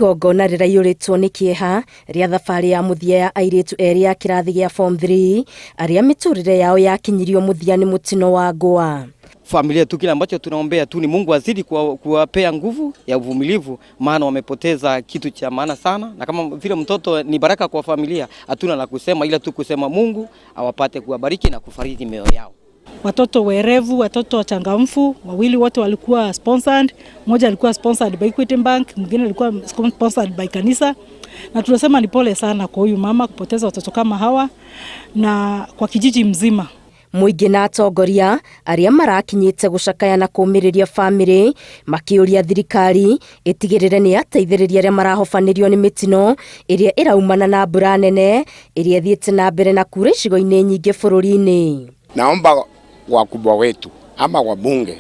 Igongona rĩraiyũrĩtwo nĩ kĩeha rĩa thabarĩ ya mũthia ya airĩtu erĩ a kĩrathi gĩa form 3 arĩa mĩtũrĩre yao yakinyirio mũthia nĩ mũtino wa ngwa. Familia tu kile ambacho tunaombea tu ni Mungu azidi kuwapea nguvu ya uvumilivu, maana wamepoteza kitu cha maana sana, na kama vile mtoto ni baraka kwa familia, hatuna la kusema ila tu kusema Mungu awapate kuwabariki na kufariji mioyo yao. Watoto werevu, watoto wachangamfu, wawili wote walikuwa sponsored. Mmoja alikuwa sponsored by Equity Bank, mwingine alikuwa sponsored by kanisa. Na tunasema ni pole sana kwa huyu mama kupoteza watoto kama hawa na kwa kijiji mzima. Mũingĩ na atongoria arĩa marakinyĩte gũcakaya na kũmĩrĩria bamĩrĩ makĩũria thirikari ĩtigĩrĩre nĩ yateithĩrĩria arĩa marahobanĩrio nĩ mĩtino ĩrĩa ĩraumana na mbura nene ĩrĩa ĩthiĩte na mbere na kura icigo-inĩ nyingĩ bũrũri-inĩ. Naomba wakubwa wetu ama wabunge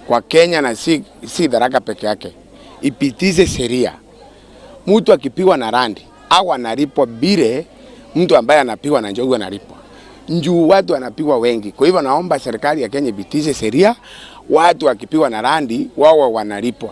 kwa Kenya na si Tharaka peke yake ipitize sheria, mtu akipigwa na radi au analipwa bile, mtu ambaye anapigwa na njogu analipwa njuu, watu wanapigwa wengi. Kwa hivyo naomba serikali ya Kenya ipitize sheria, watu wakipigwa na radi wao wanalipwa.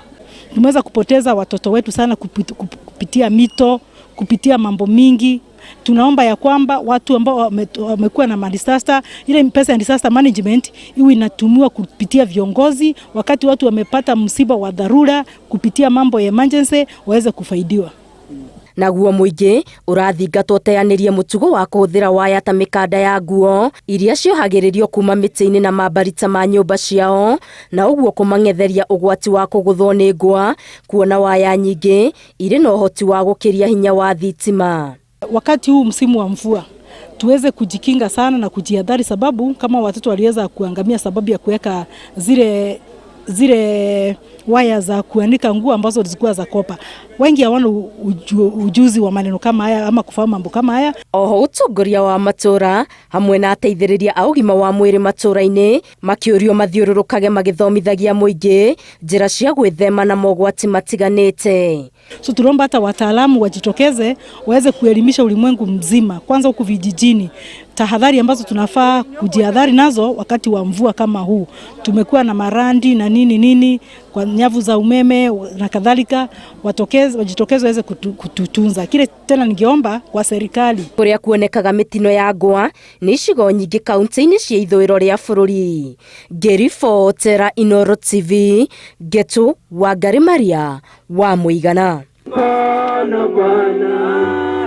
Tumeweza kupoteza watoto wetu sana kupitia mito, kupitia mambo mingi. Tunaomba ya kwamba watu ambao wamekuwa na disaster, ile pesa ya disaster management iwe inatumiwa kupitia viongozi, wakati watu wamepata msiba wa dharura, kupitia mambo ya emergency waweze kufaidiwa. Naguo mũingĩ ũrathingatwo teanĩrie mũtugo wa kũhũthĩra waya ta mĩkanda ya nguo iria ciohagĩrĩrio kuma mĩtĩ-inĩ na mambarita ma nyũmba ciao, na ũguo kũmang'etheria ũgwati wa kũgũthwo nĩ ngwa, kuona waya nyingĩ irĩ na ũhoti wa gũkĩria hinya wa thitima. Wakati huu msimu wa mvua tuweze kujikinga sana na kujihadhari, sababu kama watoto waliweza kuangamia sababu ya kuweka zile waya za kuanika nguo ambazo zilikuwa za copper. Wengi hawana ujuzi wa maneno kama haya ama kufahamu mambo kama haya. Oho ũtongoria wa matũra hamwe na ateithĩrĩria a ũgima wa mwĩrĩ matũra-inĩ makĩũrio mathiũrũrũkage magĩthomithagia mũingĩ njĩra cia gwĩthema na mogwati matiganĩte. So tunaomba hata wataalamu wajitokeze waweze kuelimisha ulimwengu mzima, kwanza huku vijijini, tahadhari ambazo tunafaa kujihadhari nazo wakati wa mvua kama huu. Tumekuwa na marandi na nini nini kwa nyavu za umeme na kadhalika, wajitokeze waweze kututunza. Kile tena ningeomba kwa serikali. Kuria kuonekaga mitino ya ngwa ni icigo nyingĩ kaunti-inĩ cia ithũĩro rĩa bũrũri. Ngĩribotera Inooro TV, Ngetu Wangari Maria wa Mũigana. Bwana Bwana.